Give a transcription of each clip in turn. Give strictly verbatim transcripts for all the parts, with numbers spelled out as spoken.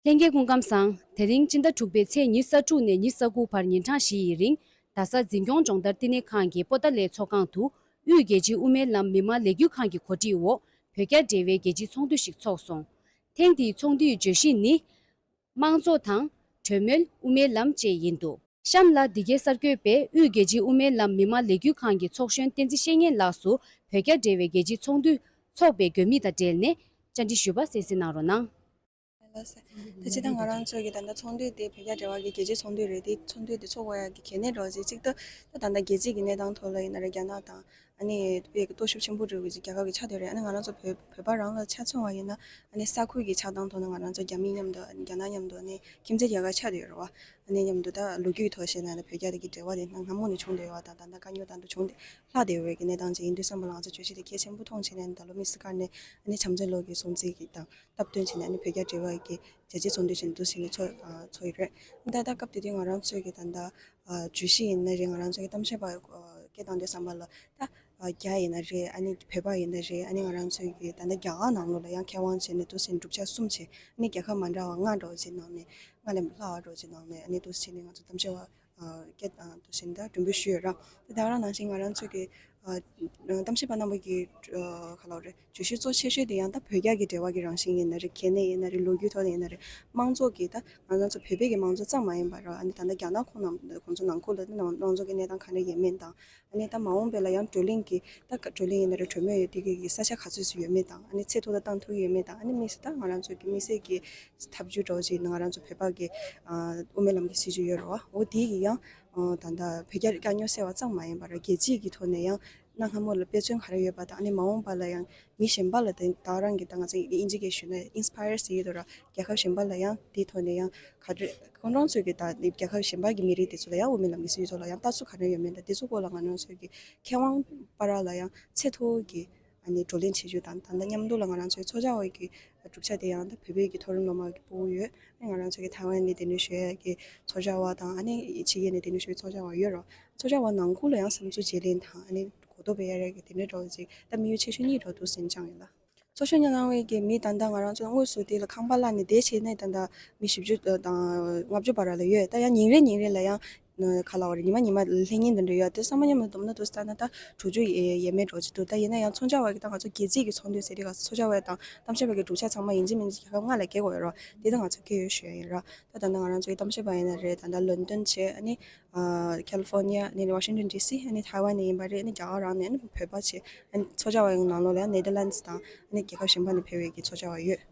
ལྷན་རྒྱས་སྐུ་ཁམས་བཟང་། དེ་རིང་སྤྱི་ཟླ་དྲུག་པའི་ཚེས་ཉི་ཤུ་རྩ་དྲུག་ནས་ཉི་ཤུ་རྩ་དགུ་བར་ཉིན་གྲངས་བཞི་ཡི་རིང་། རྡ་ས་འཛིན་སྐྱོང་སྦྱོང་བརྡར་བསྟི་གནས་ཁང་གི་པོ་ཏཱ་ལའི་ཚོགས་ཁང་དུ་དབུས་རྒྱལ་སྤྱིའི་དབུ་མའི་ལམ་མི་མང་ལས་འགུལ་ཁང་གི་གོ་སྒྲིག་འོག་བོད་རྒྱ་འབྲེལ་བའི་རྒྱལ་སྤྱིའི་ཚོགས་འདུ་ཞིག་འཚོགས་སོང་། ཐེངས་འདིའི་ཚོགས་འདུའི་བརྗོད་གཞི་ནི། དམངས་གཙོ་དང་། གྲོས་མོལ། དབུ་མའི་ལམ་བཅས་ཡིན་འདུག་གཤམ་ལ་འདི་གའི་གསར་འགོད་པས་དབུས་རྒྱལ་སྤྱིའི་དབུ་མའི་ལམ་མི་མང་ལས་འགུལ་ཁང་གི་ཚོགས་གཞོན་བསྟན་འཛིན་བཤེས་གཉེན་ལགས་སུ་བོད་རྒྱ་འབྲེལ་བའི་རྒྱལ་སྤྱིའི་ཚོགས་འདུ་འཚོགས་པའི་དགོས་དམིགས་དང་འབྲེལ་ནས་བཅར་འདྲི་ཞུས་པ་གསན་གཟིགས་གནང་རོགས་གནང་། ལགས་སོ། ད་སྤྱིར་བཏང་ང་རང་ཚོ་གི་ད་ལྟ་ཚོགས་འདུ་དེ་བོད་རྒྱ་འབྲེལ་བ་གི་རྒྱལ་སྤྱིའི་ཚོགས་འདུ་རེད། དེ་ཚོགས་འདུ་དེ་ཚོགས་དགོས་ཡ་གི་གལ་གནད་འདྲ་བོ་ཅིག་གཅིག་ད་ད་ད་ལྟ་རྒྱལ་སྤྱི་གི་གནས་སྟངས་ཐོག་ལ་ཡིན་ན་རེད། རྒྱ་ནག་དང་ཨ་ནི་དཔེ་གི་སྟོབས་ཤུགས་ཆེན་པོ་འདྲ་བོ་ཅིག་རྒྱལ་ཁབ་ཀྱི་ཆགས་བསྡད་རེད། ཨ་ནི་ང་རང་ཚོ་བོད་བོད་པ་རང་ལ་ཆ་མཚོན་པ་ཡིན་ན་ཨ་ནི་ས་ཁུལ་གྱི་ཆགས་སྟངས་ཐོག་ནས་ང་རང་ཚོ་རྒྱ་མི་མཉམ་དུ་ཨ་ནི་རྒྱ་ནག་མཉམ་དུ་ཨ་ནི་ཁྱིམ་མཚེས་རྒྱལ་ཁབ་ཆགས་བསྡད་ཡོད་རེད་བ། ཨ་ནི་མཉམ་དུ་ད་ལོ་རྒྱུས་ཐོག་བཤད་ན་ཨ་ནི་བོད་རྒྱ་དེ་གི་འབྲེལ་བ་དེ་སྔ་མོ་ནས་བྱུང་བསྡད་ཡོད་བ་དང་ད་ལྟ་དཀའ་རྙོག་དང་དུ་བྱུང་སྟེ་ལྷག་བསྡད་ཡོད་པའི་གི་གནས་སྟངས་ཅིག་ཡིན་དུས་ཙམ་པ་ལ་ང་ཚོ་བརྗོད་གཞི་དེ་གལ་ཆེན་པོ་མཐོང་བྱས་ནས་ད་ལོ་མི་སི་ཀར་ནས་ཨ་ནི་བྱམས་བརྩེ་ལོ་གི་སྲུང་བརྩི་གི་དང་སྟབས་བསྟུན་བྱས་ནས་ཨ་ནི་བོད་རྒྱ་འབྲེལ་བ་གི་རྒྱལ་སྤྱིའི་ཚོགས་འདུ་ཞིག་འདུག་ཟིན་ནས་ཚོགས་ཚོགས་ཡོད་རེད། ད་ལྟ་སྐབས་དེ་དུས་ང་རང་ཚོའི་གི་ད་ལྟ་བརྗོད་གཞི་ཡིན་ན་རེད། ང་རང་ཚོའི་གི་གཏམ་བཤད་པ་སྐད་བཏང་དུས་ཙམ་པ་ལ་ད་རྒྱ་ཡིན་ན་རེད། ཨ་ནི་བོད་པ་ཡིན་ན་རེད། ཨ་ནི་ང་རང་ཚོའི་གི་ད་ལྟ་རྒྱ་གར་ནང་ལོགས་ལ་ཡང་མཁས་དབང་བྱས་ནས་འདུག་ཟིན་གྲུབ་ཆ་གསུམ་བྱས། ཨ་ནི་རྒྱལ་ཁབ་མ་འདྲ་བ་ལྔ་འདྲ་བོ་ཅིག་ནང་ནས་ལྔ་ལས་ལྷག་པ་འདྲ་བོ་ཅིག་ནང་ནས་ཨ་ནི་འདུག་ཟིན་ནས་ང་ཚོ་གཏམ་བཤད་པ་སྐད་བཏང་དུས་ཟིན་ད་གྲོས་འབུལ་ཞུས་ཡོད་ར། དེ་ད་ག་རང་ནང་བཞིན་ང་རང་ཚོ་གི་གཏམ་བཤད་པ་རྣམ་པ་གི་ག་ལབ་རེད། བརྗོད་གཞི་གཙོ་ཆེ་ཤོས་དེ་ཡང་ད་བོད་རྒྱ་གི་འབྲེལ་བ་གི་རང་བཞིན་ཡིན་ན་རེད། གལ་གནད་ཡིན་ན་རེད། ལོ་རྒྱུས་ཐོག་ནས་ཡིན་ན་རེད། དམངས་གཙོ་གི་ད་ང་རང་ཚོ་བོད་པའི་གི་དམངས་གཙོ་ཙམ་མ་ཡིན་པ་ར། ཨ་ནི་ད་ལྟ་རྒྱ་ནག་ཁོང་ནང་ཁོང་ཚོ་ནང་ཁུལ་ལ་ད་དམངས་གཙོ་གི་གནས་སྟངས་ག་འདྲ་ཡོད་མེད་དང་། ཨ་ནི་ད་མ་འོངས་པའི་ལ་ཡང་བགྲོ་གླེང་གི་ད་བགྲོ་གླེང་ཡིན་ན་རེད། གྲོས་མོལ་ཡོད་དེ་གི་ས་ཆ་ག་ཚོད་ཅིག་ཡོད་མེད་དང་། ཨ་ནི་ཚད་མཐོ་ལ་བཏང་ཐུབ་ཡོད་མེད་དང་། ཨ་ནི་དམིགས་བསལ་ད་ང་རང་ཚོ་གི་དམིགས་བསལ་གི་ཐབས་ཇུས་འདྲ་བོ་ཅིག་ཡིན་ན་ང་རང་ཚོ་བོད་པ་གི་དབུ་མའི་ལམ་གྱི་སྲིད་བྱུས་ཡོད་རེད་བ། འོ་དེ་ཡི་ཡང་ད་ལྟ་བོད་རྒྱ་དཀའ་རྙོག་སེལ་བ་ཙམ་མ་ཡིན་པར་རྒྱལ་སྤྱིའི་གི་ཐོག་ནས་ཡང་གནའ་སྔ་མོ་ལ་དཔེ་མཚོན་ག་རེ་ཡོད་པ་དང་། ཨ་ནི་མ་འོངས་པ་ལ་ཡང་མི་གཞན་པ་ལ་དེ་ད་རང་གི་ད་ང་ཚོ་དབྱིན་ཇི་གི་ཞུས་ན་ཨིན་སི་པ་ཡར་ཟེར་གྱི་འདུག་ར། རྒྱལ་ཁབ་གཞན་པ་ལ་ཡང་དེའི་ཐོག་ནས་ཡང་ག་རེ་ཁོང་རང་ཚོའི་གི་ད་རྒྱལ་ཁབ་གཞན་པ་གི་མི་རིགས་དེ་ཚོ་ལ་ཡང་དབུ་མའི་ལམ་གྱི་སྲིད་བྱུས་ཐོག་ལ་ཡང་ལྟ་ཚུལ་ག་རེ་ཡོད་མེད་དང་དེ་ཚོ་སྐོར་ལ་ང་རང་ཚོའི་གི་མཁས་དབང་བར་ལ་ཡང་ཚད་མཐོ་གི་ཨ་ནི་བགྲོ་གླེང་བྱེད་རྒྱུ་དང་། ད་ལྟ་མཉམ་དུ་ལ་ང་རང་ཚོའི་ཚོགས་བཅར་བ་གི་གྲུབ་ཆ་དེ་ཡང་ད་བོད་པའི་གི་མཐོ་རིམ་སློབ་མ་གི་ཕྲུ་གུ་ཡོད། ཨ་ནི་ང་རང་ཚོ་གི་ཐའེ་ཝན་ནས་གདན་འདྲེན་ཞུ་ཡ་གི་ཚོགས་བཅར་བ་དང་། ཨ་ནི་ཕྱི་རྒྱལ་ནས་གདན་འདྲེན་ཞུ་བའི་ཚོགས་བཅར་བ་ཡོད་རོགས། ཚོགས་བཅར་བ་ནང་ཁུལ་ལ་ཡང་བསམ་ཚུལ་བརྗེ་ལེན་དང་། ཨ་ནི་གོ་རྟོགས་སྤེལ་ཡ་རེ་གི་དེ་འདྲའི་འདྲ་བོ་ཅིག་ད་དམིགས་ཡུལ་ཆེ་ཤོས་གཉིས་འདྲ་བོ་འདུག་ཟིན་ཅང་ཡིན་ལ། ཚོགས་ཞུགས་གནང་བའི་གི་མི་ད་ལྟ་ང་རང་ཚོ་དངོས་སུ་དེ་ལ་ཁང་པ་གླ་ནས་བསྡད་བྱས་ནས་ད་ལྟ་མི་བཞི་བཅུ་དང་ལྔ་བཅུ་བར་ལ་ཡོད། ད་ཡང་ཉིན་རེ་ཉིན་རེ་ལ་ཡང་ག་ལབ་དགོས་རེད། ཉི་མ་ཉི་མ་ལྷན་ཉིན་འདི་འདྲ་ཡོད་དེ་བསམ་པ་མཉམ་དུ་བསྡོམས་ན་དུ་ལྟ་ན་ད་དྲུག་ཅུ་ཡས་མས་འགྲོ་ཅིག་འདུག་ད་ཡིན་ན་ཡང་ཚོང་བྱ་བ་གི་ད་ང་ཚོ་རྒྱལ་སྤྱིའི་གི་ཚོགས་འདུ་ཟེར་དུས་ག་ཚོང་བྱ་བ་དང་གཏམ་བཤད་པ་གི་གྲུབ་ཆ་ཚང་མ་ཡིན་གཅིག་མིན་གཅིག་རྒྱལ་ཁབ་ལྔ་ལ་སྐྱེལ་དགོས་ཡོད་རོགས། དེ་ད་ང་ཚོ་སྐྱེལ་ཡོད་ཞུ་ཡ་ཡིན་ར། ད་ད་ལྟ་ང་རང་ཚོ་གི་གཏམ་བཤད་པ་ཡིན་ན་རེད། ད་ལྟ་ལོན་ཌོན་བྱས། ཨ་ནི་ཁ་ལི་ཧྥོར་ནི་ཡ། ཨ་ནི་ཝ་ཤིང་ཏོན་ཌི་སི། ཨ་ནི་ཐའེ་ཝན་ནས་ཡིན་པ་རེད། ཨ་ནི་རྒྱ་གར་རང་ནས། ཨ་ནི་བོད་པ་བྱས། ཨ་ནི་ཚོང་བྱ་བ་ཡི་ནང་ལོགས་ལ་ཡང་ནེ་དར་ལན་སི་དང་ཨ་ནི་རྒྱལ་ཁབ་གཞན་པ་ནས་ཕེབས་པའི་གི་ཚོང་བྱ་བ་ཡོད།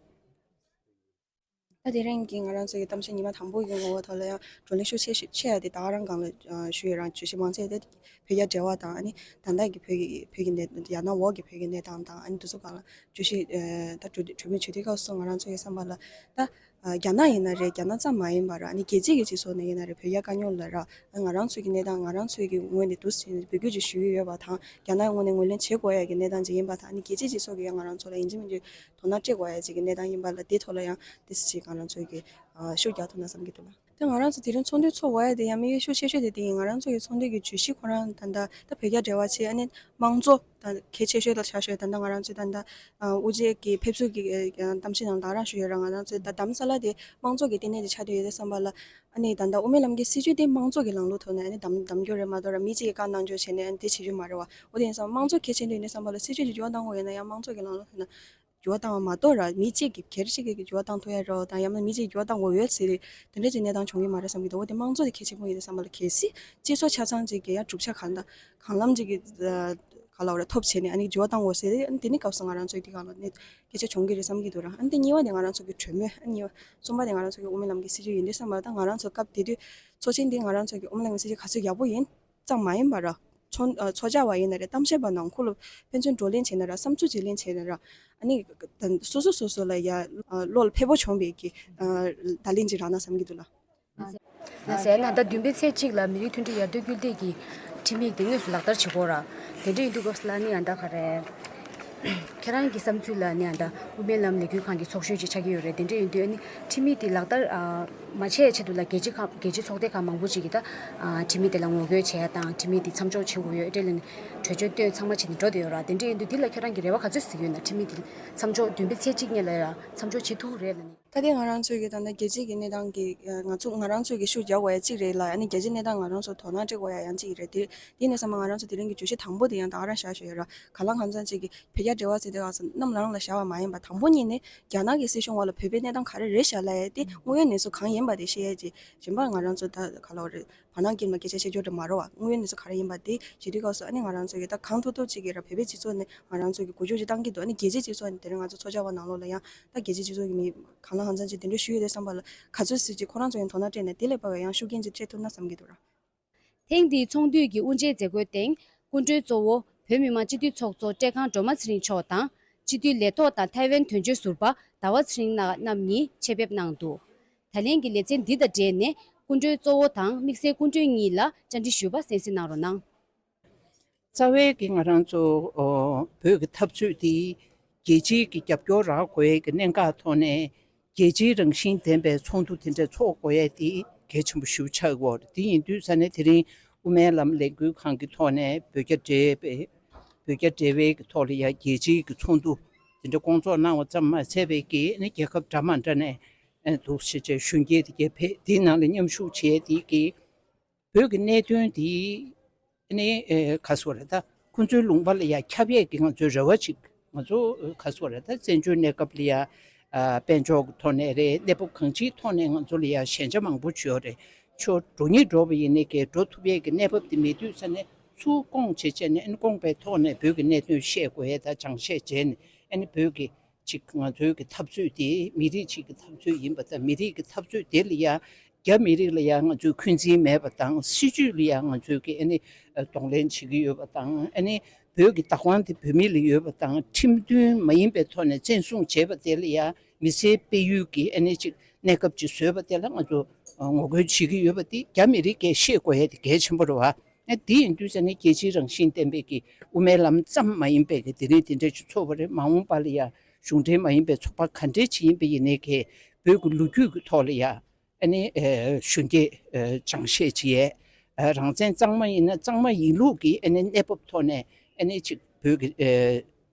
ད་དེ་རིང་གི་ང་རང་ཚོ་གི་གཏམ་བཤད་ཉི་མ་དང་པོ་གི་ངོ་བོ་ཐོག་ལ་ཡང་བགྲོ་གླེང་ཤུགས་ཆེ་ཤོས་ཆེ་ཡ་དེ་ད་ག་རང་སྒང་ལ་ཞུ་ཡོད་རང་བརྗོད་གཞི་མང་ཆེ་དེ་བོད་རྒྱ་འབྲེལ་བ་དང་། ཨ་ནི་ད་ལྟ་གི་བོད་ཀྱི་བོད་ཀྱི་གནས་རྒྱ་ནག་འོག་གི་བོད་ཀྱི་གནས་སྟངས་དང་། ཨ་ནི་དེ་ཚོ་སྒང་ལ་བརྗོད་གཞི་ད་གྲོས་གྲོས་མོལ་བྱེད་དུས་སྐབས་སུ་ང་རང་ཚོ་གི་བསམ་པ་ལ་ད་རྒྱ་ནག་ཡིན་ན་རེད། རྒྱ་ནག་ཙམ་མ་ཡིན་པར་ཨ་ནི་རྒྱལ་སྤྱི་གི་སྤྱི་ཚོགས་ནས་ཡིན་ན་རེད། བོད་རྒྱ་དཀའ་རྙོག་ལ་ར་ང་རང་ཚོ་གི་གནས་སྟངས་ང་རང་ཚོ་གི་ངོས་ནས་འདུག་སེ་འབོད་སྐུལ་ཅིག་ཞུ་གི་ཡོད་པ་དང་། རྒྱ་ནག་ངོས་ནས་ངོས་ལེན་བྱེད་དགོས་ཡ་གི་གནས་སྟངས་ཅིག་ཡིན་པ་དང་། ཨ་ནི་རྒྱལ་སྤྱིའི་སྤྱི་ཚོགས་ཀྱི་ཡང་ང་རང་ཚོ་ལ་ཡིན་གཅིག་མིན་གཅིག་དོ་སྣང་སྤྲད་དགོས་ཡ་ཅིག་གི་གནས་སྟངས་ཡིན་པ་ལ་དེ་ཐོག་ལ་ཡང་དེ་ཅིག་ང་རང་ཚོ་གི་ཤུགས་རྒྱག་ཐུབ་ན་བསམ་གྱི་འདུག་ལ། ད་ང་རང་ཚོ་དེ་རིང་ཚོགས་འདུ་ཚོགས་དགོས་ཡ་དེ་ཡང་དམིགས་ཡུལ་ཤུགས་ཆེ་ཤོས་དེ་དེ་ཡིན། ང་རང་ཚོ་གི་ཚོགས་འདུ་གི་བརྗོད་གཞི་ཁོ་རང་ད་ལྟ་ད་བོད་རྒྱ་འབྲེལ་བ་བྱས། ཨ་ནི་དམངས་གཙོ་ད་གལ་ཆེ་ཤོས་ལ་ཆ་ཤོས་ད་ལྟ་ང་རང་ཚོའི་ད་ལྟ་དབུ་འབྱེད་ཀྱི་ཕེབས་བསུ་གི་གཏམ་བཤད་ནང་ད་ག་རང་ཞུས་ཡོད་ར། ང་རང་ཚོའི་ད་དྷ་རམ་ས་ལ་དེ་དམངས་གཙོ་གི་ལྟེ་གནས་དེ་ཆགས་བསྡད་ཡོད་དེ་བསམ་པ་ལ། ཨ་ནི་ད་ལྟ་དབུ་མའི་ལམ་གྱི་སྲིད་བྱུས་དེ་དམངས་གཙོ་གི་ལམ་ལུགས་ཐོག་ནས་ཨ་ནི་བདམས་བདམས་རྒྱུ་རེད་མ་གཏོགས་ར་མི་གཅིག་གིས་བཀའ་གནང་རྒྱུ་བྱས་ནས་ཨ་ནི་དེ་བྱེད་རྒྱུ་མ་རེད་བ། འོ་དེ་ཡིན་ཙང་དམངས་གཙོ་གལ་ཆེན་པོ་ཡིན་དུས་བསམ་པ་ལ་སྲིད་བྱུས་ཀྱི་འགྱུར་བ་གཏང་དགོས་ཡོད་ན་ཡང་དམངས་གཙོ་གི་ལམ་ལུགས་ཐོག་ནས་འགྱུར་བ་བཏང་བ་མ་གཏོགས་ར་མི་གཅིག་གིས་སྒེར་གཅིག་གིས་འགྱུར་བ་བཏང་ཐུབ་ཡ་རེད་བ། དང་ཡང་ན་མི་གཅིག་གིས་འགྱུར་བ་བཏང་དགོས་ཡོད་ཟེར་དེ་འདྲ་ཅིག་གནས་སྟངས་བྱུང་གི་མ་རེད་བསམ་གྱི་འདུག་འོ་དེ་དམངས་གཙོ་དེ་གལ་ཆེན་པོ་ཡིན་དུས་བསམ་པ་ལ་གལ་སྲིད་སྤྱི་ཚོགས་ཆ་ཚང་གཅིག་གིས་ཡང་གྲུབ་ཆ་གང་དང་གང་ལམ་གཅིག་གིས་ག་ལབ་རེད་ཐོབ་བྱས་ནས་ཨ་ནི་འགྱུར་བ་བཏང་དགོས་ཟེར་དེ་ཨ་ནི་དེ་ནི་སྐབས་སུ་ང་རང་ཚོས་དེ་གང་ལ་ནི་སྐད་ཆ་བྱུང་གི་རེད་བསམ་གྱི་འདུག་ར། ཨ་ནི་དེ་གཉིས་པ་དེ་ང་རང་ཚོ་གི་གྲོས་མོལ། ཨ་གཉིས་པ་གསུམ་པ་དེ་ང་རང་ཚོ་གི་དབུ་མའི་ལམ་གྱི་སྲིད་བྱུས་ཡིན་དུས་བསམ་པ་ལ་ད་ང་རང་ཚོ་སྐབས་དེ་དུས་ཚོགས་ཆེན་འདི་ང་རང་ཚོ་གི་དབུ་མའི་ལམ་གྱི་སྲིད་བྱུས་ག་ཚོད་ཡག་པོ་ཡིན་ཙམ་མ་ཡིན་པ་ར། ཚོགས་ཨ་ཚོགས་བཅར་བ་ཡིན་ན་རེད། གཏམ་བཤད་པ་ནང་ཁུལ་ལ་ཕན་ཚུན་བགྲོ་གླེང་བྱས་ན་ར། བསམ་ཚུལ་བརྗེ་ལེན་བྱས་ན་ར། ཨ་ནི་ད་སོ་སོ་སོ་སོ་ལ་ཡ་ཨ་བློ་ལ་ཕེབས་པོ་བྱུང་བའི་གི་ཨ་བརྡ་ལན་ཅིག་རག་ན་བསམ་གྱི་འདུག་ལ། ལགས་སེ། ད་ལྟ་བདུན་པའི་ཚེས་གཅིག་ལ་མི་རིགས་མཐུན་སྒྲིལ་ཡར་ཐོན་སྐུལ་འདེད་ཀྱི་ཁྲིམས་ཡིག་དེ་དངོས་སུ་ལག་བསྟར་བྱེད་དགོས་ར། དེ་འདྲ་ཡིན་དུས་སྐབས་སུ་ལ་ནི་ཡང་ད་ག་རེ། ཁྱེད་རང་གི་བསམ་ཚུལ་ལ་ནི་ཡང་ད་དབུ་མའི་ལམ་ལས་འགུལ་ཁང་གི་ཚོགས་གཞོན་ཅིག་ཆགས་ཀྱི་ཡོད་རེད། དེ་འདྲ་ཡིན་དུས་ཨ་ནི་ཁྲིམས་ཡིག་དེ་ལག་བསྟར་ཨ་མ་བྱས་ཆེད་དུ་ལ་རྒྱལ་སྤྱི་ཁང་རྒྱལ་སྤྱིའི་ཚོགས་སྡེ་ཁག་མང་པོ་ཅིག་གིས་ད་ཨ་ཁྲིམས་ཡིག་དེ་ལ་ངོ་རྒོལ་བྱས་ཡ་དང་ཁྲིམས་ཡིག་དེ་མཚམས་འཇོག་བྱེད་དགོས་ཡོད་དེ་ལ་ནི་གྲོས་ཆོད་བཏོན་ཚང་མ་བྱས་ནས་འགྲོ་བསྡད་ཡོད་ར། དེ་འདྲ་ཡིན་དུས་འདི་ལ་ཁྱེད་རང་གི་རེ་བ་ག་ཚོད་ཟིག་ཡོད་ན། ཁྲིམས་ཡིག་དེ་མཚམས་འཇོག་བདུན་པའི་ཚེས་གཅིག་ཉིན་ལ་ཡ་མཚམས་འཇོག་བྱེད་ཐུབ་རེད་ལ་ནི། ད་ལྟའི་ང་རང་ཚོའི་གི་ད་ལྟ་རྒྱལ་སྤྱིའི་གི་གནས་སྟངས་ཀྱི་ང་ཚོ་ང་རང་ཚོའི་གི་ཤུགས་རྒྱག་དགོས་ཡ་གཅིག་རེད་ལ། ཨ་ནི་རྒྱལ་སྤྱིའི་གནས་སྟངས་ང་རང་ཚོ་དོ་སྣང་སྤྲད་དགོས་ཡ་ཡང་གཅིག་རེད། དེ་དེ་ནས་བསམ་པ་ང་རང་ཚོ་དེ་རིང་གི་བརྗོད་གཞི་དང་པོ་དེ་ཡང་ད་ག་རང་བཞག་ཞུ་ཡ་ར། གང་ལ་གང་འཚམ་ཅིག་གི་བོད་རྒྱ་འབྲེལ་བ་ཟེར་དེ་ག་ས་གནམ་ལ་རང་ལ་བཞག་པ་མ་ཡིན་པ། དང་པོ་ཉིད་ནས་རྒྱ་ནག་གི་སྲིད་གཞུང་འོག་ལ་བོད་པའི་གནས་སྟངས་ག་རེ་རེད་བཞག་ལ་ཡ་དེ་དངོས་ཡོད་གནས་ཚུལ་གང་ཡིན་པ་དེ་ཤེས་ཡ་ཅིག་གཞན་པ་ང་རང་ཚོ་ད་ག་ལ་རེད། བར་སྣང་ཁྱིམ་ལ་སྐད་ཆ་བཤད་རྒྱུ་དེ་མ་རེད་བ། དངོས་ཡོད་གནས་ཚུལ་ག་རེ་ཡིན་པ་དེ་ཞུ་དུས་སྐབས་སུ་ཨ་ནི་ང་རང་ཚོ་གི་ད་གང་ཐུབ་ཐུབ་ཅིག་གིས་ར་བོད་པའི་སྤྱི་ཚོགས་ནས་ང་རང་ཚོ་གི་འགུལ་སྐྱོད་ཅིག་བཏང་གི་འདུག་ཨ་ནི་རྒྱལ་སྤྱིའི་སྤྱི་ཚོགས་ནས་དེ་རིང་ང་ཚོ་ཚོགས་བཅར་བ་ནང་ལོགས་ལ་ཡང་ད་རྒྱལ་སྤྱིའི་སྤྱི་ཚོགས་ཀྱི་མི་གང་ལ་གང་འཚམ་ཅིག་གདན་འདྲེན་ཞུས་ཡོད་དེ་བསམ་པ་ལ་ག་ཚོད་སྲིད་ཅིག་ཁོ་རང་ཚོ་ཡང་དོ་སྣང་སྤྲད་ནས་དེ་ལས་ཕར་བའི་ཡང་ཤུགས་རྐྱེན་ཅིག་སྤྲད་ཐུབ་ན་བསམ་གྱི་འདུག་ར། ཐེངས་འདིའི་ཚོགས་འདུས་ཀྱི་དབུ་འབྱེད་མཛད་སྒོའི་སྟེང་སྐུ་མགྲོན་གཙོ་བོ་བོད་མི་མང་སྤྱི་འཐུས་ཚོགས་གཙོ་བཀྲས་ཁང་སྒྲོལ་མ་ཚེ་རིང་མཆོག་དང་སྤྱི་འཐུས་ལས་ཐོག་དང་ཐའེ་ཝན་དོན་གཅོད་ཟུར་པ་ཟླ་བ་ཚེ་རིང་ལགས་རྣམ་གཉིས་ཆེད་ཕེབས་གནང་འདུག་ད་ལན་གྱི་ལེ་ཚན་འདི་དང་འབྲེལ་ནས་སྐུ་མགྲོན་གཙོ་བོ་དང་དམིགས་བསལ་སྐུ་མགྲོན་གཉིས་ལ་བཅར་འདྲི་ཞུས་པ་གསན་གཟིགས་གནང་རོགས་གནང་། རྩ་བའི་གི་ང་རང་ཚོ་ཨོ་བོད་ཀྱི་འཐབ་རྩོད་འདི་རྒྱལ་སྤྱིའི་གི་རྒྱབ་སྐྱོར་རག་དགོས་ཡས་ཀྱི་གནད་འགག་ཐོག་ནས་རྒྱལ་སྤྱིའི་རང་བཞིན་ལྡན་པའི་ཚོགས་འདུ་དེ་འདྲ་ཚོགས་དགོས་ཡས་དེ་གལ་ཆེན་པོ་ཞེ་པོ་ཆགས་ཀྱི་ཡོད་རེད། དེ་ཡིན་དུས་ཙ་ནས་དེ་རིང་དབུ་མའི་ལམ་ལས་འགུལ་ཁང་གི་ཐོག་ནས་བོད་རྒྱ་འབྲེལ་བའི་བོད་རྒྱ་འབྲེལ་བའི་གི་ཐོག་ལ་ཡ་རྒྱལ་སྤྱིའི་གི་ཚོགས་འདུ་དེ་འདྲ་སྐོང་ཚོགས་གནང་བ་ཙམ་མ་ཟད་པའི་གི་ནི་རྒྱལ་ཁབ་འདྲ་མ་འདྲ་ནས་འདུག་ཞེས་བྱས་གཞོན་སྐྱེས་དེ་གའི་བོད་དེའི་ནང་ལ་མཉམ་ཞུགས་བྱས་དེ་གི་བོད་ཀྱི་གནད་དོན་འདི་ནི་ཨེ་ག་སོ་རེད་ད། ཁོ་ཚོའི་ལུང་པ་ལ་ཡ་ཁྱབ་ཡས་ཀྱི་ང་ཚོའི་རེ་བ་ཅིག་ང་ཚོ་ག་སོ་རེད་ད། བཙན་བྱོལ་གནས་སྐབས་ལ་ཡ་ཨ་དཔལ་འབྱོར་གྱི་ཐོག་ནས་རེད། གནས་བབ་གང་ཅིའི་ཐོག་ནས་ང་ཚོ་ལ་ཡ་ཞན་ཆ་མང་པོ་ཅིག་ཡོད་རེད། ཆོ་འགྲོ་ཉིད་འགྲོ་བ་ཡིན་ནའི་གི་འགྲོ་ཐུབ་ཡས་ཀྱི་གནས་བབ་དེ་མེད་དུས་ཙ་ནས་ཚུར་སྐོང་བྱེད་བྱས་ནས་ཨ་ནི་སྐོང་པའི་ཐོག་ནས་བོད་ཀྱི་གནད་དོན་བཤད་དགོས་ཡས་དང་སྦྱང་བཤད་བྱས་ནས་ཨ་ནི་བོད་ཀྱི་ཅིག་ང་ཚོའི་གི་འཐབ་རྩོད་དེ་མི་རིགས་གཅིག་གི་འཐབ་རྩོད་ཡིན་པ་དང་། མི་རིགས་ཀྱི་འཐབ་རྩོད་དེ་ལ་ཡ་རྒྱ་མི་རིགས་ལ་ཡ་ང་ཚོས་འཁོན་འཛིན་མེད་པ་དང་། སྲིད་ཇུས་ལ་ཡ་ང་ཚོས་གི་ཨ་ནི་གདོང་ལེན་བྱེད་ཀྱི་ཡོད་པ་དང་། ཨ་ནི་བོད་ཀྱི་བདག་དབང་དེ་བོད་མི་ལ་ཡོད་པ་དང་། ཁྲིམས་མཐུན་མ་ཡིན་པའི་ཐོག་ནས་བཙན་བཟུང་བྱས་པ་དེ་ལ་ཡ་མི་སེར་སྤེལ་ཡུལ་གྱི་ཨ་ནི་ཅིག་གནས་སྐབས་ཅིག་བཟོས་པ་དེ་ལ་ང་ཚོ་ངོ་རྒོལ་བྱེད་ཀྱི་ཡོད་པ་དེ་རྒྱ་མི་རིགས་ཀྱིས་ཤེས་དགོས་ཡ་དེ་གལ་ཆེན་པོ་རེད་བ། ཨ་དེ་ཡིན་དུས་ཙ་ནས་རྒྱལ་སྤྱིའི་རང་བཞིན་ལྡན་པའི་གི་དབུ་མའི་ལམ་ཙམ་མ་ཡིན་པའི་གི་དེ་རིང་དེ་འདྲ་ཅིག་ཚོགས་པ་རེད། མ་འོངས་པ་ལ་ཡ་གཞུང་འབྲེལ་མ་ཡིན་པའི་ཚོགས་པ་ག་འདྲས་ཅིག་ཡིན་པ་ཡིན་ནའི་གི་བོད་ཀྱི་ལོ་རྒྱུས་ཀྱི་ཐོག་ལ་ཡ་ཨ་ནི་ཨེ་གཞོན་སྐྱེས་ཨེ་སྦྱང་བཤད་བྱེད་ཡས། ཨེ་རང་བཙན་གཙང་མ་ཡིན་ན་གཙང་མ་ཡིན་ལུགས་ཀྱི་ཨ་ནི་གནས་བབ་ཐོག་ནས་ཨ་ནི་ཅིག་བོད་ཀྱི་ཨེ་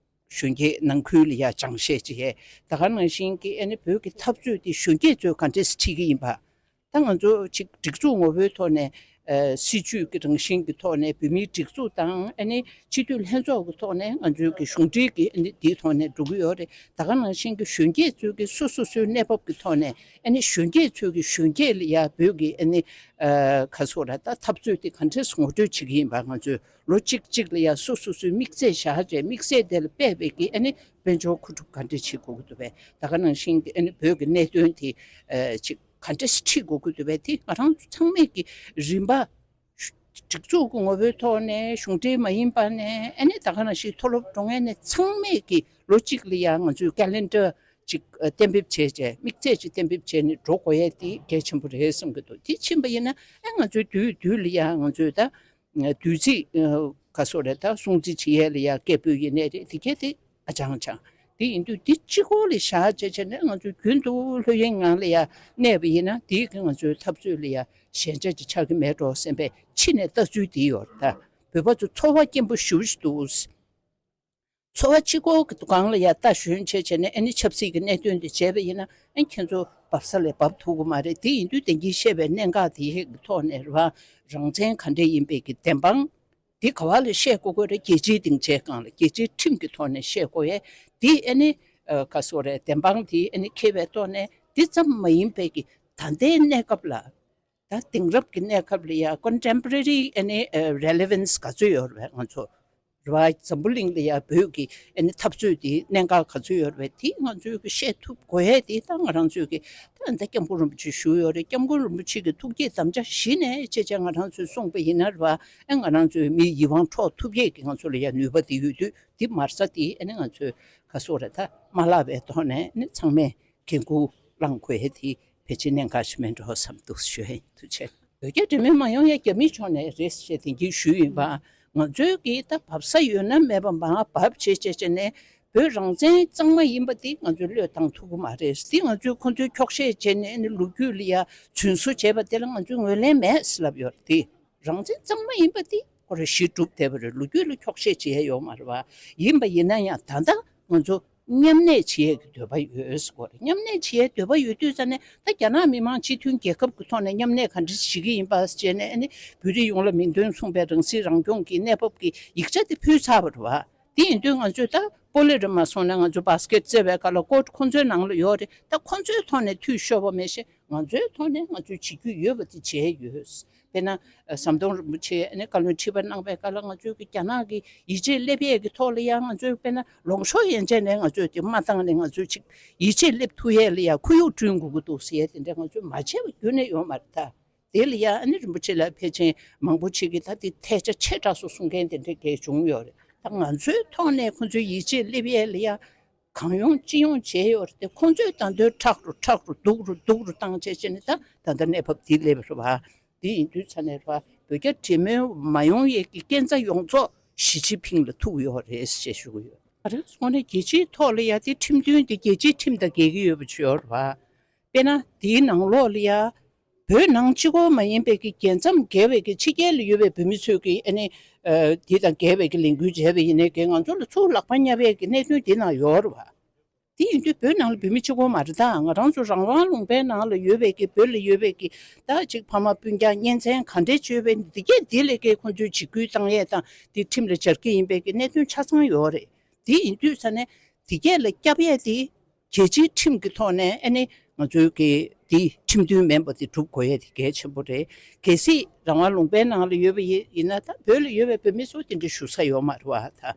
གཞོན་སྐྱེས་ནང་ཁུལ་ལ་ཡ་སྦྱང་བཤད་བྱེད་ཡས། ད་ག་ནང་བཞིན་གྱི་ཨ་ནི་བོད་ཀྱི་འཐབ་རྩོད་དེ་གཞོན་སྐྱེས་ཚོས་ག་འདྲས་སེ་ཁྲིད་ཀྱི་ཡིན་པ། ད་ང་ཚོ་ཅིག་སྒྲིག་འཛུགས་ངོ་བོའི་ཐོག་ནས་ཨ་སྲིད་ཇུས་ཀྱི་རང་བཞིན་གྱི་ཐོག་ནས་བོད་མིའི་སྒྲིག་འཛུགས་དང་ཨ་ནི་སྤྱི་འཐུས་ལྷན་ཚོགས་ཀྱི་ཐོག་ནས་ང་ཚོའི་གི་གཞུང་འབྲེལ་གྱི་ཨ་ནི་དེའི་ཐོག་ནས་འགྲོ་གི་ཡོད་རེད། ད་ག་ནང་བཞིན་གྱི་གཞོན་སྐྱེས་ཚོའི་གི་སོ་སོ་སོའི་གནས་བབ་ཀྱི་ཐོག་ནས་ཨ་ནི་གཞོན་སྐྱེས་ཚོའི་གི་གཞོན་སྐྱེས་ལ་ཡ་བོད་ཀྱི་ཨ་ནི་ཨ་ག་སོ་ར་ད་འཐབ་རྩོད་དེ་ག་འདྲས་ངོ་སྤྲོད་བྱེད་ཀྱི་ཡིན་པ། ང་ཚོས་ལོ་གཅིག་གཅིག་ལ་ཡ་སོ་སོ་སོའི་དམིགས་ཚད་བཞག་བྱས་དམིགས་ཚད་དེ་ལ་དཔག་པའི་གི་ཨ་ནི་དཔལ་འབྱོར་མཁོ་སྒྲུབ་ག་འདྲས་བྱེད་དགོས་ཀྱི་འདུག་པས། ད་ག་ནང་བཞིན་གྱི་ཨ་ནི་བོད་ཀྱི་གནད་དོན་དེ་ཨ་ཅིག་ག་འདྲས་ཁྲིད་དགོས་ཀྱི་འདུག་པས། དེ་ང་རང་ཚོ་ཚང་མས་ཀྱི་རིམ་པ་སྒྲིག་འཛུགས་ཀྱི་ངོ་བོའི་ཐོག་ནས་གཞུང་འབྲེལ་མ་ཡིན་པ་ནས་ཨ་ནི་ད་ག་ནང་བཞིན་མཐོ་སློབ་འགྲོ་མཁན་ནས་ཚང་མས་ཀྱི་ལོ་གཅིག་ལ་ཡ་ང་ཚོའི་ཀེ་ལེན་ཌར་ཅིག་གཏན་འབེབས་བྱས་བྱས་དམིགས་ཚད་ཅིག་གཏན་འབེབས་བྱས་ནས་འགྲོ་དགོས་ཡས་དེ་གལ་ཆེན་པོ་རེད་བསམ་གྱི་འདུག་དེ་ཕྱིན་པ་ཡིན་ན་ཨ་ང་ཚོའི་དུས་དུས་ལ་ཡ་ང་ཚོས་ད་དུས་ཚིགས་ག་སོ་རེད་ད་སྲུང་བརྩི་བྱེད་ཡས་ལ་ཡ་སྐད་འབོད་ཡིན་ནའི་རེད། དེ་གས་དེ་ཨ་ཅང་ཅང་། དེ་ཡིན་དུས་འདི་གཅིག་པོ་ལ་བཞག་བྱས་བྱས་ནས་ང་ཚོ་རྒྱུན་དུ་ལྷོད་གཡེང་ངང་ལ་ཡ་གནས་པ་ཡིན་ན་དེ་གི་ང་ཚོའི་འཐབ་རྩོད་ལ་ཡ་ཞན་ཆ་ཅིག་ཆགས་ཀྱི་མེད་འགྲོ་བསམ་པའི་ཕྱི་ནས་ལྟ་ཚུལ་དེ་ཡོད་རེད་ད། བོད་པ་ཚོ་ཚོར་བ་སྐྱེན་པོ་ཞེ་པོ་ཞིག་འདུག་ཚོར་བ་གཅིག་པོ་གི་སྒང་ལ་ཡ་ལྟ་ཞོན་བྱས་བྱས་ནས་ཨ་ནི་ཆབ་སྲིད་ཀྱི་གནད་དོན་དེ་བྱས་པ་ཡིན་ན་ཨ་ནི་ཁྱེད་ཚོ་འབབ་ས་ལས་འབབ་ཐུབ་ཀྱི་མ་རེད། དེ་ཡིན་དུས་དེང་གི་བཤད་པའི་གནད་འགག་དེའི་ཐོག་ནས་རེད་བ། རང་བཙན་ག་འདྲས་ཡིན་པའི་གི་བདེན་དཔང་དེ་ག་བ་ལ་བཤད་དགོས་དགོས་རེད། རྒྱལ་སྤྱིའི་སྡིངས་ཆའི་སྒང་ལ་རྒྱལ་སྤྱིའི་ཁྲིམས་ཀྱི་ཐོག་ནས་བཤད་དགོས་ཡས་དེ་ཨ་ནི་ག་སོ་རེད། བདེན་དཔང་དེ་ཨ་ནི་འཁེལ་བའི་ཐོག་ནས་དེ་ཙམ་མ་ཡིན་པའི་གི་ད་ལྟའི་གནས་སྐབས་ལ་ད་དེང་རབས་ཀྱི་གནས་སྐབས་ལ་ཡ་ཀོན་ཊེམ་པོ་རེ་རི་ཨ་ནི་རེ་ལེ་ཝན་སི་ག་ཚོད་ཡོད་རེད། ང་ཚོ་རེད་བ། འཛམ་བུ་གླིང་ལ་ཡ་བོད་ཀྱི་ཨ་ནི་འཐབ་རྩོད་དེ་གནད་འགག་ག་ཚོད་ཡོད་རེད་པས། དེ་ང་ཚོས་ཀྱི་བཤད་ཐུབ་དགོས་ཡས་དེ་ད་ང་རང་ཚོས་ཀྱི་ད་ད་སྐྱབས་མགོན་རིན་པོ་ཆེ་བཞུགས་ཡོད་རེད། སྐྱབས་མགོན་རིན་པོ་ཆེ་གི་ཐུགས་བསྐྱེད་དམ་བཅའ་གཞི་ནས་བྱས་བྱས་ང་རང་ཚོས་གསུངས་པ་ཡིན་ན་རེད་བ། ཨ་ང་རང་ཚོའི་མིའི་ཡིད་དབང་འཕྲོག་ཐུབ་ཡས་ཀྱི་ང་ཚོ་ལ་ཡ་ནུས་པ་དེ་ཡོད་དུས་དེ་མར་ས་དེ་ཨ་ནི་ང་ཚོས་ག་སོ་རེད་ད་མ་བརླག་པའི་ཐོག་ནས་ཨ་ནི་ཚང་མས་འགན་འཁུར་བླངས་དགོས་ཡས་དེ་ཕལ་ཆེར་གནད་འགག་ཞིག་མིན་འགྲོ་བསམ་འདུག་ཞུ་ཡིན། ཐུགས་རྗེ་ཆེ། བོད་རྒྱ་འབྲེལ་མོལ་མ་ཡོང་ཡ་རྒྱ་མིའི་ཕྱོགས་ནས་རེད་ཞེས་དེང་གིས་ཞུས་ཡིན་པ། ང་ཚོའི་གི་ད་བབས་ས་ཡོད་ན་མེད་པ་མ་བབས་བྱས་བྱས་བྱས་ནས་བོད་རང་བཙན་གཙང་མ་ཡིན་པ་དེ་ང་ཚོས་བློས་བཏང་ཐུབ་ཀྱི་མ་རེད། དེ་ང་ཚོས་ཁོ་ཚོའི་འཁྱོག་བཤད་བྱས་ནས་ནི་ལོ་རྒྱུས་ལ་ཡ་རྫུན་བཟོ་བྱས་པ་དེ་ལ་ང་ཚོས་ངོས་ལེན་མེད་ཟེར་ལབ་ཡོད་རེད། དེ་རང་བཙན་གཙང་མ་ཡིན་པ་དེ་ཁོ་རང་གཞི་གྲུབ་བསྡད་པ་རེད། ལོ་རྒྱུས་ལ་འཁྱོག་བཤད་བྱས་ཡ་ཡོད་མ་རེད་བ། ཡིན་པ་ཡིན་ན་ཡང་ད་ལྟ་ང་ཚོ་ མཉམ་གནས་བྱེད་ཡས་ཀྱི་འདོད་པ་ཡོད་ཟེར་གོ་རེད། མཉམ་གནས་བྱེད་ཡས་འདོད་པ་ཡོད་དུས་ཙ་ནས་ད་རྒྱ་ནག་མི་དམངས་སྤྱི་མཐུན་རྒྱལ་ཁབ་ཀྱི་ཐོག་ནས་མཉམ་གནས་ག་འདྲ་བྱེད་ཀྱི་ཡིན་པ་བྱས་ནས་ཨ་ནི་བོད་རིགས་ཡོངས་ལ་མིང་དོན་མཚུངས་པའི་རང་སྲིད་རང་སྐྱོང་གི་གནས་བབ་ཀྱི་ཡིག་ཆ་དེ་ཕུལ་ཚར་བ་རེད་བ། དེ་ཡིན་དུས་ང་ཚོས་ད་སྤོ་ལོ་རེད་མ་སོང་ན་ང་ཚོ་བཱ་སི་ཀེད་རྩེ་བའི་སྐབས་ལ་ཀོཊ་ཁོང་ཚོའི་ནང་ལ་ཡོད་རེད། ད་ཁོང་ཚོའི་ཐོག་ནས་འཐུས་ཤོར་བ་མེད་ཤེ་ང་ཚོའི་ཐོག་ནས་ང་ཚོས་བྱེད་རྒྱུ་ཡོད་པ་དེ་བྱས་ཡོད། དཔེར་ན་ཟམ་གདོང་རིན་པོ་ཆེ་ཨ་ནི་བཀའ་བློན་ཁྲི་པ་གནང་བའི་སྐབས་ལ་ང་ཚོའི་གི་རྒྱ་ནག་གི་ཡིད་ཆེས་སླེབས་ཡས་ཀྱི་ཐོག་ལ་ཡང་ང་ཚོས་དཔེར་ན་ལོངས་ཤོག་ཡན་ཆད་ནས་ང་ཚོས་དེ་མ་བཏང་ནས་ང་ཚོས་ཅིག་ཡིད་ཆེས་སླེབས་ཐུབ་ཡས་ལ་ཡང་ཁོར་ཡུག་བསྐྲུན་དགོས་ཀྱི་འདུག་ཟེར་ཡས་དེ་འདྲ་ང་ཚོས་མ་བྱས་པ་རྒྱུན་ནས་ཡོད་མ་རེད་ད། དེ་ལ་ཡང་ཨ་ནི་རིན་པོ་ཆེ་ལ་ཕལ་ཆེར་མང་པོ་ཅིག་གིས་ད་དེ་ཐལ་ཆ་ཆེ་དྲགས་སུ་གསུང་མཁན་དེ་འདྲ་གས་བྱུང་ཡོད་རེད། ད་ང་ཚོའི་ཐོག་ནས་ཁོ་ཚོའི་ཡིད་ཆེས་སླེབས་ཡས་ལ་ཡང་གང་ཡོང་ཅི་ཡོང་བྱས་ཡོད་རེད་དེ། ཁོ་ཚོས་ད་དུང་དྲག་རུ་དྲག་རུ་སྡུག་རུ་སྡུག་རུ་བཏང་བྱས་བྱས་ནས་ད་ད་ལྟ་གནས་བབ་འདི་སླེབས་རེད་བ། འདི་ཡིན་དུས་ཙ་ནས་རེད་བ། བོད་རྒྱ་འབྲེལ་མོལ་མ་ཡོང་ཡས་ཀྱི་རྐྱེན་རྩ་ཡོངས་རྫོགས་ཞི་ཅིན་ཕིང་ལ་ཐུག་ཡོད་རེད་ཞེས་ཞུ་གི་ཡོད། ད་རེས་སོང་ནས་རྒྱལ་སྤྱིའི་ཐོག་ལ་ཡ་དེ་ཁྲིམས་མཐུན་དེ་རྒྱལ་སྤྱིའི་ཁྲིམས་དང་འགལ་གྱི་ཡོད་པ་ཅིག་ཡོད་རེད་བ། དཔེར་ན་དེའི་ནང་ལོགས་ལ་ཡ། བོད་ནང་གཅིག་པོ་མ་ཡིན་པའི་གི་རྒྱལ་མཚམས་བརྒལ་བའི་གི་ཕྱི་རྒྱལ་ལ་ཡོད་པའི་བོད་མི་ཚོས་གི་ཨ་ནི། ཨ། དེ་དང་འགལ་བའི་གི་ལས་འགུལ་བྱས་པ་ཡིན་ནའི་གི་ང་ཚོ་ལ་ཚུར་ལག་པ་བརྙབ་པའི་གི་གནད་དོན་དེ་ནང་ཡོད་རེད་བ། དེ་ཡིན་དུས་བོད་ནང་ལ་བོད་མི་གཅིག་པོ་མ་རེད་ད། ང་རང་ཚོ་རང་དབང་ལུང་པའི་ནང་ལ་ཡོད་པའི་གི་བོད་ལ་ཡོད་པའི་གི་ད་ཅིག་ཕ་མ་སྤུན་ཀྱག་གཉེན་ཚན་ག་འདྲས་བྱོས་པའི་འདི་གས་འདི་ལས་ཀའི་ཁོང་ཚོས་འཇིགས་སྐུལ་བཏང་ཡས་དང་དེ་ཁྲིམས་ལ་སྦྱར་གི་ཡིན་པའི་གི་གནད་དོན་ཆ་ཚང་ཡོད་རེད། དེ་ཡིན་དུས་ས་ནས་དེ་གས་ལ་སྐྱབས་ཡས་དེ་རྒྱལ་སྤྱིའི་ཁྲིམས་ཀྱི་ཐོག་ནས་ཨ་ནི་ང་ཚོའི་གི་དེ་ཁྲིམས་མཐུན་མིན་པ་དེ་སྒྲུབ་དགོས་ཡས་དེ་གལ་ཆེན་པོ་རེད། གལ་སྲིད་རང་དབང་ལུང་པའི་ནང་ལ་ཡོད་པ་ཡིན་ཡིན་ན་ད་བོད་ལ་ཡོད་པའི་བོད་མི་ཚོ་དེ་འདྲ་ཞུ་ས་ཡོད་མ་རེད་བ་ད།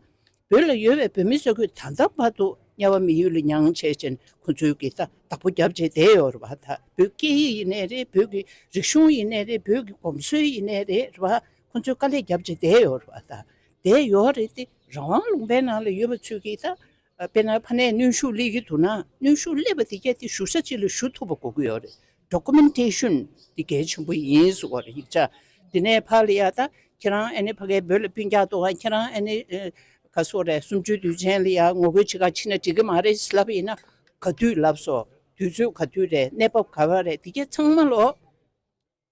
བོད་ལ་ཡོད་པའི་བོད་མི་ཚོ་གིས་ད་ལྟ་བར་དུ་དམྱལ་བ་མི་ཡུལ་ལ་མྱངས་བྱས་ཅན་ཁོ་ཚོའི་གི་ད་བདག་པོ་རྒྱབ་བྱས་བསྡད་ཡོད་རེད་བ་ད། བོད་སྐད་ཡིག་ཡིན་ནའི་རེད། བོད་ཀྱི་རིག་གཞུང་ཡིན་ནའི་རེད། བོད་ཀྱི་གོམས་སྲོལ་ཡིན་ནའི་རེད། རེད་བ། ཁོ་ཚོས་དཀའ་ལས་རྒྱབ་བྱས་བསྡད་ཡོད་རེད་བ་ད། བསྡད་ཡོད་རེད་དེ་རང་དབང་ལུང་པའི་ནང་ལ་ཡོད་པ་ཚོས་གི་ད། དཔེར་ན་ཕ་ནས་གནོན་ཤུགས་སླེབས་ཀྱི་འདུག་ན་གནོན་ཤུགས་སླེབས་པ་དེ་གས་དེ་ཞུ་ས་ཅིག་ལ་ཞུ་ཐུབ་པ་དགོས་ཀྱི་ཡོད་རེད། ཌོ་ཀུ་མེན་ཊེ་ཤན་དེ་གལ་ཆེན་པོ་ཡིན་ཟེར་བ་རེད་ཡིག་ཆ། དེ་ནས་ཕར་ལ་ཡ་ད་ཁྱེད་རང་ཨ་ནི་ཕ་གའི་བོད་ལ་སྤུན་ཀྱག་འདུག་ག་ཁྱེད་རང་ཨ་ནི་ཨ་ག་སོ་རེད། གསུམ་བཅུའི་དུས་ཆེན་ལ་ཡ་ངོ་རྒོལ་བྱེད་ག་ཕྱིན་ན་འགྲིག་གི་མ་རེད་ལབ་ཡིན་ན་ག་དུས་ལབ་སོང་། དུས་ཚོད་ག་དུས་རེད། གནས་བབ་ག་བ་རེད། དེ་གས་ཚང་མ་ལོ།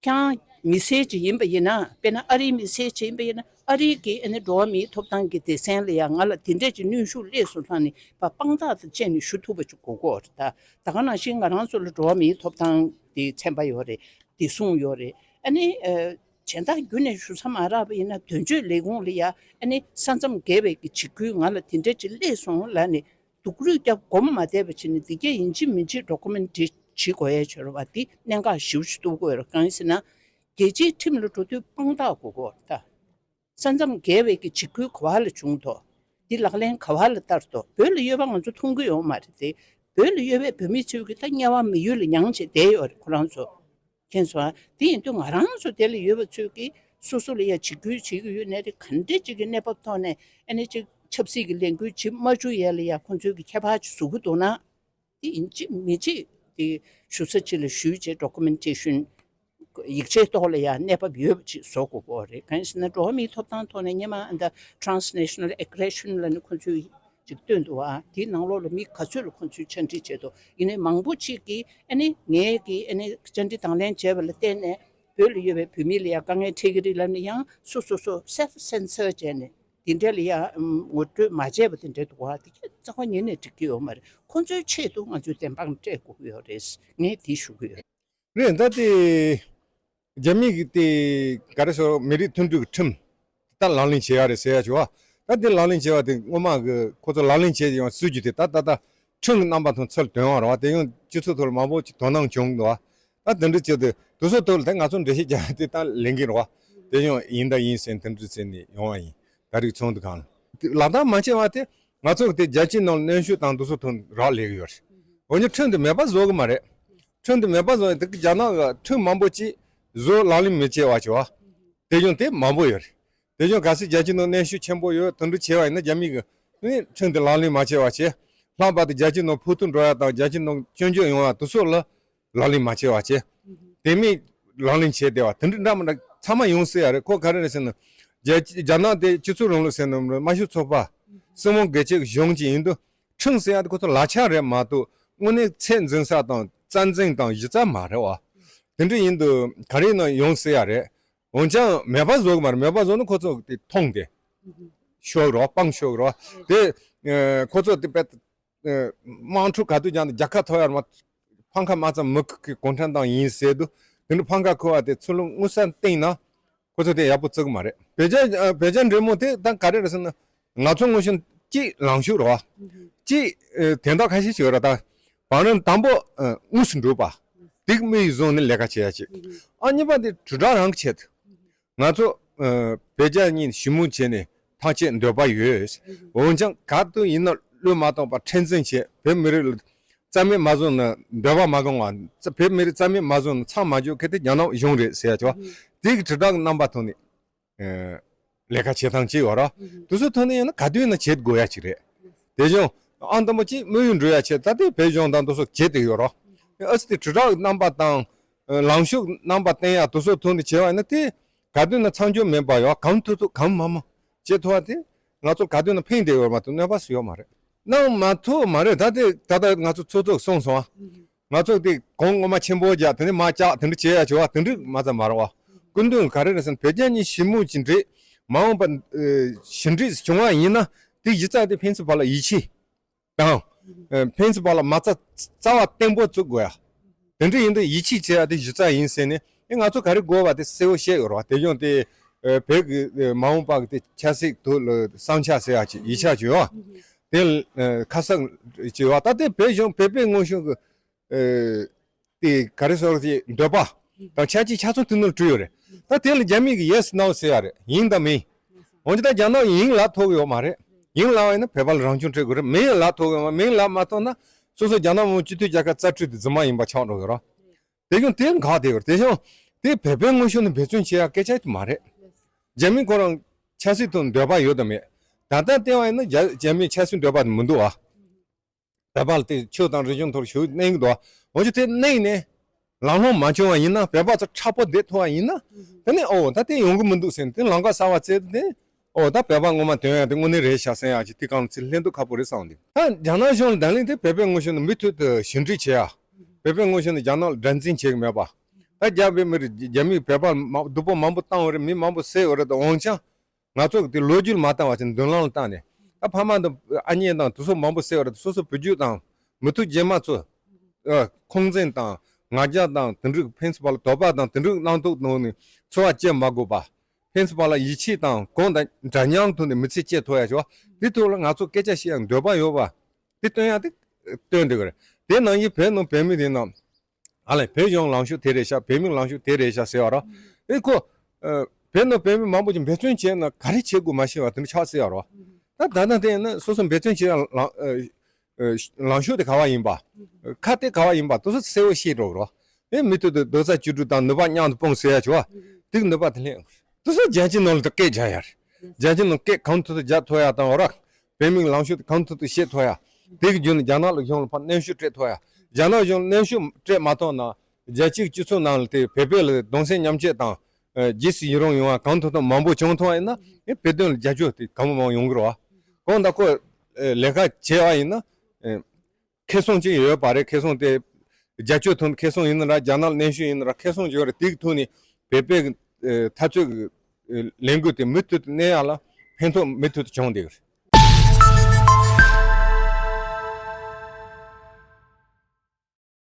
ཁྱེད་རང་མི་སེར་ཅིག་ཡིན་པ་ཡིན་ན། དཔེར་ན་ཨ་རིའི་མི་སེར་ཅིག་ཡིན་པ་ཡིན་ན་ཨ་རིའི་གི་ཨ་ནི་འགྲོ་བ་མིའི་ཐོབ་ཐང་གི་སྡེ་ཚན་ལ་ཡང་ང་ལ་དེ་འདྲས་ཀྱི་གནོན་ཤུགས་སླེབས་སོང་ལབ་ནས་ཕར་དཔང་རྟགས་དང་བཅས་ནས་ཞུ་ཐུབ་པ་ཅིག་དགོས་ཀྱི་ཡོད་རེད་ད། ད་ག་ནང་བཞིན་ང་རང་ཚོ་ལ་འགྲོ་བ་མིའི་ཐོབ་ཐང་དེ་ཚན་པ་ཡོད་རེད། བདེ་སྲུང་ཡོད་རེད། ཨ་ནི་ཨ་གཞན་དག་བརྒྱུད་ནས་ཞུ་ས་མ་རག་པ་ཡིན་ན་དོན་གཅོད་ལས་ཁུངས་ལ་ཡ་ཨ་ནི་ས་མཚམས་བརྒལ་བའི་གི་འཇིགས་སྐུལ་ང་ལ་དེ་འདྲས་ཅིག་སླེབས་སོང་ལབ་ནས། སྡུག་རུས་རྒྱབ་སྒོམ་མ་བསྡད་པ་བྱས་ནས་འདི་གས་ཡིན་གཅིག་མིན་གཅིག་ཌོ་ཀུ་མེན་ཊི་བྱེད་དགོས་ཡས་བྱོས་ར་བ། འདི་གནད་འགག་ཞེ་པོ་ཅིག་གཏོགས་ཀྱི་ཡོད་རེད། གང་ཡིན་ཟེར་ན། རྒྱལ་སྤྱིའི་ཁྲིམས་ལ་འགྲོ་དུས་དཔང་རྟགས་དགོས་ཀྱི་ཡོད་རེད་ད། ས་མཚམས་བརྒལ་བའི་གི་འཇིགས་སྐུལ་ག་བ་ལ་བྱུང་དོ། འདི་ལག་ལེན་ག་བ་ལ་བསྟར་དོ། བོད་ལ་ཡོད་པ་ང་ཚོ་མཐོང་གི་ཡོད་མ་རེད་དེ། བོད་ལ་ཡོད་པའི་བོད་མི་ཚོས་གི་ད་དམྱལ་བ་མི་ཡུལ་ལ་མྱངས་བྱས་བསྡད་ཡོད་རེད་ཁོ་རང་ཚོ། མཁྱེན་སོང་ཨ། དེ་ཡིན་དུས་ང་རང་ཚོ་དེ་ལ་ཡོད་པ་ཚོས་ཀྱིས་སོ་སོ་ལ་ཡ་འཇིགས་སྐུལ་བྱེད་ཀྱི་ཡོད་ནའི་རེད། ག་འདྲས་ཅིག་གི་གནས་བབ་ཐོག་ནས་ཨ་ནི་ཅིག་ཆབ་སྲིད་ཀྱི་ལས་འགུལ་བྱེད་མ་བཅུག་ཡས་ལ་ཡ་ཁོང་ཚོས་ཀྱི་ཁྱད་པར་ཅིག་བཟོ་གི་འདུག་ན། དེ་ཡིན་གཅིག་མིན་གཅིག་དེ་ཞུ་ས་ཅིག་ལ་ཞུས་བྱས་ཌོ་ཀུ་མེན་ཊེ་ཤན་ཡིག་ཆའི་ཐོག་ལ་ཡ་གནས་བབ་ཡོད་པ་ཅིག་བཟོ་དགོས་ཀྱི་རེད། གང་ཡིན་ཟེར་ན་འགྲོ་བ་མིའི་ཐོབ་ཐང་ཐོག་ནས་སྔོན་མ་ཨ་ད་transnational aggression་ལབ་ནས་ཁོང་ཚོས་ཅིག་བཏོན་འདུག་ཨ། དེའི་ནང་ལོགས་ལ་མི་ག་ཚོད་ལ་ཁོང་ཚོས་བཅར་འདྲི་བྱས་འདུག་ཡིན་ནའི་མང་པོ་ཅིག་གིས་ཨ་ནི་ངས་ཀྱིས་ཨ་ནི་བཅར་འདྲི་དང་ལེན་བྱས་པ་ལ་བརྟེན་ནས་བོད་ལ་ཡོད་པའི་བོད་མི་ལ་ཡང་དཀའ་ངལ་འཕྲད་ཀྱི་རེད་ལབ་ནས་ཡང་སོ་སོ་སོ་self censor་བྱས་ནས་དེ་འདྲ་ལ་ཡང་ངོ་སྤྲོད་མ་བྱས་པ་དེ་འདྲ་འདུག་བ། དེ་གས་རྩ་བ་ཉིད་ནས་འགྲིག་གི་ཡོད་མ་རེད། ཁོང་ཚོའི་ཆེད་དུ་ང་ཚོས་བདེན་དཔང་སྤྲད་དགོས་ཀྱི་ཡོད་རེད། ངས་དེ་ཞུ་གི་ཡོད། རེད། ད་དེ་རྒྱ་མི་གི་དེ་ག་རེ་ཟེར་མི་རིགས་མཐུན་སྒྲིལ་གྱི་ཁྲིམས་ད་ལག་ལེན་བྱེད་ཡ་རེད་ཟེར་ཡ་བྱུང་བ། ད་དེ་ལག་ལེན་བྱེད་པ་དེ་སྔོན་མ་གི་ཁོ་ཚོ་ལག་ལེན་བྱེད་ཡོང་སྲིད་ཇུས་དེ་ད་ད་ད་ཁྲིམས་ཀྱི་རྣམ་པ་དང་ཚུར་དོན་བ་རེད་བ། དེ་ཡང་སྤྱི་ཚོགས་ཐོག་ལ་མང་པོ་ཅིག་དོ་སྣང་བྱུང་འདུག་བ། ད་དེ་འདྲ་བྱས་ཏེ་དེ་ཚོ་ཐོག་ལ་ད་ང་ཚོ་འགྲེལ་བཤད་རྒྱག་ཡ་དེ་ད་ལས་འགན་རེད་བ། དེ་ཡང་ཡིན་ད་ཡིན་ཟེར་དེ་འདྲ་ཟེར་ནས་ཡོང་བ་ཡིན། ད་རིགས་ཚོགས་འདུ་སྒང་ལ་ལག་བསྟར་མ་བྱས་པ་དེ་ང་ཚོ་གི་དེ་རྒྱལ་སྤྱིའི་ནང་གནོན་ཤུགས་དང་དེ་ཚོ་ཐོག་རག་ལས་ཀྱི་ཡོད་རེད། འོན་ཀྱང་ཁྲིམས་དེ་མེད་པ་བཟོ་གི་མ་རེད། ཁྲིམས་དེ་མེད་པ་བཟོ་ཡ་དེ་གི་རྒྱ་ནག་གི་ཁྲིམས་མང་པོ་ཅིག་བཟོ་ལག་ལེན་མི་བྱེད་པ་བྱེད་བ། དེ་ཡང་དེ་མང་པོ་ཡོད་རེད། དེ་ཡང་གལ་སྲིད་རྒྱལ་སྤྱིའི་ནང་གནོན་ཤུགས་ཆེན་པོ་ཡོད་དེ་འདྲ་བྱས་པ་ཡིན་ན་རྒྱ་མི་གི་ནི་ཁྲིམས་དེ་ལག་ལེན་མ་བྱས་པ་བྱས། ལྷག་པར་དུ་རྒྱལ་སྤྱིའི་ནང་ཕུགས་ཐུག་འགྲོ་ཡ་དང་རྒྱལ་སྤྱིའི་ནང་སྐྱོན་བརྗོད་ཡོང་ཡ་དེ་ཚོ་ལ་ལག་ལེན་མ་བྱས་པ་བྱས། དེ་མིན་ལག་ལེན་བྱས་བསྡད་པ་དེ་འདྲ་འདྲ་མི་འདྲ་ཚང་མ་ཡོང་སྲིད་ཡ་རེད། ཁོ་ག་རེ་རེད་ཟེར་ན། རྒྱ་རྒྱ་ནག་དེ་སྤྱི་ཚོགས་རིང་ལུགས་ཟེར་ན་མི་འདྲ་དམར་ཤོག་ཚོགས་པ་སྲིད་དབང་སྒེར་གཅོད་ཀྱི་གཞུང་ཅིག་ཡིན་དུས། ཁྲིམས་ཟེར་ཡ་དེ་ཁོ་ཚོ་ལག་ཆ་རེད་མ་གཏོགས་དངོས་གནས་ཚད་འཛིན་ས་དང་རྩ་འཛིན་དང་གཞི་རྩ་མ་རེད་བ། དེ་འདྲ་ཡིན་དུས་ག་རེ་ཡིན་ན་ཡོང་སྲིད་ཡ་རེད། འོན་ཀྱང་མེད་པ་བཟོ་གི་མ་རེད། མེད་པ་བཟོ་ན་ཁོ་ཚོ་དེ་མཐོང་དེ་ཤོར་རོགས་སྤང་ཤོར་རོགས་དེ་ཁོ་ཚོ་དེ་པད་ དམག་འཁྲུག་ག་དུས་ཀྱང་རྒྱལ་ཁ་ཐོབ་ཡར་མ་ཕམ་ཁ་མ་ཙམ་མི་ཁུག་གི་གུང་ཁྲན་ཏང་ཡིན་ཟེར་དུས་དེ་འདྲ་ཕམ་ཁ་ཁུར་བ་དེ་ཚུར་ལོག་དངུལ་ས་བཏིང་ན་ཁོ་ཚོ་དེ་ཡག་པོ་བརྩི་གི་མ་རེད། བོད་རྒྱ་བོད་རྒྱ་འབྲེལ་མོ་དེ་ད་ག་རེ་རེད་ཟེར་ན། ང་ཚོ་དངོས་བྱུང་གཅིག་ལངས་ཕྱོགས་རེད་བ། གཅིག་དོན་དག་ཁ་ཤས་ཤིག་ཡོད་རེད་ད། བང་རིམ་དང་པོ་དངོས་སུ་འགྲུབ་པ། དེ་དམིགས་ཡུལ་བཟུང་ནས་ལས་ཀ་བྱེད་ཡ་ཅིག་ཨ་གཉིས་པ་དེ་དྲིལ་བསྒྲགས་རང་གི་ཆེད་དུ། ང་ཚོ་བོད་རྒྱ་གཉིས་ཞི་མོལ་བྱས་ནས་ཐག་གཅོད་འདོད་པ་ཡོད། འོན་ཀྱང་ག་དུས་ཡིན་ན་བློས་མ་གཏོང་བར་མཁྲེགས་འཛིན་བྱས་བོད་མི་རིགས་ལ་རྩ་མེད་མ་བཟོ་ན་འདོད་པ་མ་སྐོང་བ། བོད་མི་རིགས་རྩ་མེད་མ་བཟོ་ན་མཚམས་མ་འཇོག་མཁན་དེ་རྒྱ་ནག་གཞུང་རེད་ཟེར་ཡ་ཅིག་བ། དེ་གི་དྲིལ་བསྒྲགས་རྣམ་པ་ཐོག་ནས། ལས་ཀ་བྱེད་སྟངས་ཅིག་ཡོད་ར། དེ་ཚོ་ཐོག་ནས་ཡིན་ན་ག་དུས་ཡིན་ན་བྱེད་དགོས་ཡ་ཅིག་རེད། དེ་བྱུང་ཨང་དང་པོ་གཅིག་དམིགས་ཡུལ་འགྲུབ་ཡ་ཆེད་ད་ལྟའི་བོད་གཞུང་དང་དེ་ཚོ་བྱེད་དེ་ཡོད་ར། ཨ་ཙི་དེ་དྲིལ་བསྒྲགས་རྣམ་པ་དང་། ལངས་ཕྱོགས་རྣམ་པ་བསྟན་ཡ་དེ་ཚོ་ཐོག་ནས་བྱས་པ་ཡིན་ན་དེ་ག་དུས་ན་མཚམས་འཇོག་མེད་པ་ཡོད་གང་ཐུབ་ཐུབ་གང་མང་མང་བྱེད་ཐུབ་པ་དེ་ང་ཚོ་ག་དུས་ན་ཕན་བདེ་ཡོད་མ་གཏོགས་གནོད་པ་སུ་ཡོད་མ་རེད། གནང་མ་ཐུབ་མ་རེད་ད་དེ་ད་ལྟ་ང་ཚོ་ཚོགས་གཙོས་གསུངས་སོང་ཨ། ང་ཚོ་དེ་གོང་ངོ་མ་ཆེན་པོ་རྒྱག་དེ་ནས་མ་བཅག་དེ་འདྲ་བྱེད་ཡ་བྱེད་བ་དེ་འདྲ་མ་ཚད་མ་རེད་བ། སྐུ་མདུན་ག་རེ་རེད་ཟེར་ན་བོད་རྒྱ་གཉིས་ཞི་མོལ་གྱི་འགྲིག་མ་འོངས་པ་ཞི་འགྲིག་བྱུང་བ་ཡིན་ན་དེ་གཞི་རྩ་དེ་ཕན་ཚུན་བར་ལ་ཡིད་ཆེས་དང་། ཕན་ཚུན་བར་ལ་མ་རྩ་རྩ་བ་བརྟན་པོ་བཙུགས་དགོས་ཡ། དེ་འདྲ་ཡིན་དུས་ཡིད་ཆེས་བྱེད་ཡ་དེ་གཞི་རྩ་ཡིན་ཟེར་ནས་ཨེ་ང་ཚོ་ག་རེ་དགོས་བ་དེ་གསལ་བོ་བཤད་ཡོད་རེད་བ། དེ་བྱུང་དེ་བོད་ཀྱི་མ་འོངས་པ་གི་དེ་ཆབ་སྲིད་ཐོག་ལ་བསམ་འཆར་ཟེར་ཡ་ཅིག་ཡིག་ཆ་ཅིག་ཡོད་བ། དེ་ཁ་གསབ་ཅིག་ཡོད་བ། ད་དེ་བོད་གཞུང་བོད་པའི་དངོས་གཞུང་གི་དེ་ག་རེ་ཟེར་དེ་འདོད་པ་དང་ཆ་རྐྱེན་ཆ་ཚང་དེ་ནང་བྲིས་ཡོད་རེད། ད་དེ་ལ་རྒྱ་མི་གི་yes no ཟེར་ཡ་རེད་ཡིན་དང་མིན། འོན་ཀྱང་ད་རྒྱ་ནག་ཡིན་ལབ་ཐུབ་ཡོད་མ་རེད། ཡིན་ལབ་པ་ཡིན་ན་བོད་པ་ལ་རང་སྐྱོང་སྤྲད་དགོས་རེད། མིན་ལབ་ཐུབ་ཡོད་མ་མིན་ལབ་མ་ཐུབ་ན་སོ་སོ་རྒྱ་ནག་མི་དམངས་སྤྱི་མཐུན་རྒྱལ་ཁབ་རྩ་ཁྲིམས་དེ་རྫུན་མ་ཡིན་པ་ཆགས་འགྲོ་གི་རེད། དེ་གཞུང་དེ་འགག་བསྡད་ཡོད་རེད། དེ་གཞུང་དེ་བོད་པའི་དངོས་ཤུགས་ནས་འབད་བརྩོན་བྱེད་ཡ་སྐད་ཆ་དེ་མ་རེད། རྒྱ་མི་ཁོ་རང་ཆབ་སྲིད་ཐོག་འདོད་པ་ཡོད་དམ་མེད། ད་ལྟ་བལྟས་པ་ཡིན་ན་རྒྱ་རྒྱ་མིའི་ཆབ་སྲིད་འདོད་པ་དེ་མི་འདུག་ཨ། བོད་པ་ལ་དེ་ཆོས་དང་རིག་གཞུང་ཐོག་ཞུགས་གནང་གི་འདུག་འོན་ཀྱང་དེ་གནང་ནས་ལམ་ལྷོང་མ་བྱུང་བ་ཡིན་ན་བོད་པ་ཚོ་མཁྲེགས་པོ་བསྡད་ཐུབ་པ་ཡིན་ན་དེ་ནས་ཨོ་ད་དེ་ཡོང་གི་མི་འདུག་ཟེར་ནས་དེ་ལམ་ཁ་གསར་པ་བཙལ་ཏེ་ཨོ་ད་བོད་པ་ངོ་མ་དོན་ཡག་དེ་དངོས་གནས་རེད་ཤག་ཟེར་ཡག་ཅིག་དེ་གང་ཚིག་ལྷན་ཐུག་ཁག་པོ་རེད་བསམ་འདུག་ད་རྒྱ་ནག་གཞུང་ལ་ད་ལན་དེ་བོད་པའི་དངོས་གཞི་ནས་མུ་མཐུད་དུ་ཞི་འགྲིག་བྱེད་ཡ། བོད་པའི་དངོས་གཞི་ནས་རྒྱ་ནག་ལ་དགྲར་འཛིན་བྱེད་ཀྱི་མེད་པ། ད་རྒྱ་བོད་མི་རིགས་རྒྱ་མིས་བོད་པ་མ་སྡུག་པོ་མང་པོ་བཏང་བ་རེད། མི་མང་པོ་བསད་ཡོད་རེད། ད་འོན་ཀྱང་ང་ཚོ་གི་དེ་ལོ་རྒྱུས་ལ་མ་བཏང་བ་ཅིག་མདུན་ལམ་ལ་བཏང་ནས་ད་ཕ་མ་དང་ཨ་མྱེས་དང་དེ་ཚོ་མང་པོ་བསད་པ་རེད། སོ་སོ་བུ་རྒྱུད་དང་མི་ཐུག་རྗེས་མ་ཚོ་ཨ་ཁུངས་བཙན་དང་ང་རྒྱལ་དང་དེ་འདྲའི་ཕན་ཚུན་བར་ལ་དོགས་པ་དང་དེ་འདྲའི་གནང་སྟངས་ནང་ནས་འཚོ་བ་སྐྱེལ་མ་དགོས་པ། ཕན་ཚུན་བར་ལ་ཡིད་ཆེས་དང་གང་དང་འདྲ་མཉམ་ཐོག་ནས་མི་ཚེ་སྐྱེལ་ཐུབ་ཡ་ཞིག་བ་དེ་ཐོག་ལ་ང་ཚོ་སྐད་ཆ་བཤད་ཡ་འདོད་པ་ཡོད་པ་དེ་སྟོན་ཡ་དེ་སྟོན་འདོད་ཀྱི་རེད། དེ་ནང་བཞིན་བོད་ནང་བོད་མི་དེ་ནང་ཨ་ལས་བོད་གཞུང་ལངས་ཕྱོགས་དེ་རེད་ཤག་བོད་མི་ལངས་ཕྱོགས་དེ་རེད་ཤག་ཟེར་བ་རོ། ཨེ་ཁོ། ཨ། བོད་ནང་བོད་མི་མང་པོ་ཅིག་འབད་བརྩོན་བྱས་ན་ག་རེ་བྱེད་དགོས་མ་ཤེས་པ་དེ་འདྲ་ཆགས་སྲིད་ཡ་རོ། ད་ད་ལྟ་དེ་ཡིན་ན་སོ་སོ་འབད་བརྩོན་བྱས་ཡང་ལངས་ཨ། ལངས་ཕྱོགས་དེ་ག་བ་ཡིན་པ། ཁ་དེ་ག་བ་ཡིན་པ་དེ་ཚོ་གསལ་བོ་ཤེས་འགྲོ་གི་རོ། ཨེ་མི་མཐུད་དུ་རྡོག་རྩ་གཅིག་སྒྲིལ་དང་ནུས་པ་མཉམ་དུ་སྤུངས་ཟེར་ཡ་ཆོ། དེ་གི་ནུས་པ་དེ་ལེན། དེ་ཚོ་རྒྱལ་སྤྱིའི་ནང་ལ་དེ་སྐད་རྒྱག་ཡ་རེད། རྒྱལ་སྤྱིའི་ནང་སྐད་གང་ཐུབ་ཐུབ་རྒྱག་ཐུབ་ཡ་དང་རོ། བོད་མིའི་ལངས་ཕྱོགས་དེ་གང་ཐུབ་ཐུབ་བཤད་ཐུབ་ཡ། དེ་གི་བརྒྱུད་ནས་རྒྱ་ནག་ལ་གཞུང་ལ་ཕར་གནོན་ཤུགས་སྤྲད་ཐུབ་ཡ། རྒྱ་ནག་གཞུང་ལ་གནོན་ཤུགས་སྤྲད་མ་ཐུབ་ན། རྒྱལ་སྤྱིའི་སྤྱི་ཚོགས་ནང་ལ་དེ་བོད་པའི་ལ་གདུང་སེམས་མཉམ་སྐྱེད་དང་། རྗེས་སུ་ཡི་རང་ཡོང་བ་གང་ཐུབ་ཐུབ་མང་པོ་བྱུང་ཐུབ་པ་ཡིན་ན་ཨེ་བོད་དོན་ལ་རྒྱབ་སྐྱོར་དེ་གང་མང་མང་ཡོང་གི་རེད་བ། གང་ལྟར་ཁོ་ལས་ཀ་བྱས་པ་ཡིན་ན། ཁེ་བཟང་ཅིག་ཡོད་པ་རེད། ཁེ་བཟང་དེ་རྒྱབ་སྐྱོར་ཐོག་ནས་ཁེ་བཟང་ཡིན་ན་ར་རྒྱ་ནག་ལ་གནོན་ཤུགས་ཡིན་ན་ར་ཁེ་བཟང་ཅིག་ཡོད་རེད། དེ་གི་ཐོག་ནས་བོད་པའི་འཐབ་རྩོད་ཀྱི་ལས་འགུལ་དེ་མུ་མཐུད་དུ་གནས་ཡ་ལ་ཕན་ཐོགས་མུ་མཐུད་དུ་བྱུང་བསྡད་ཀྱི་རེད།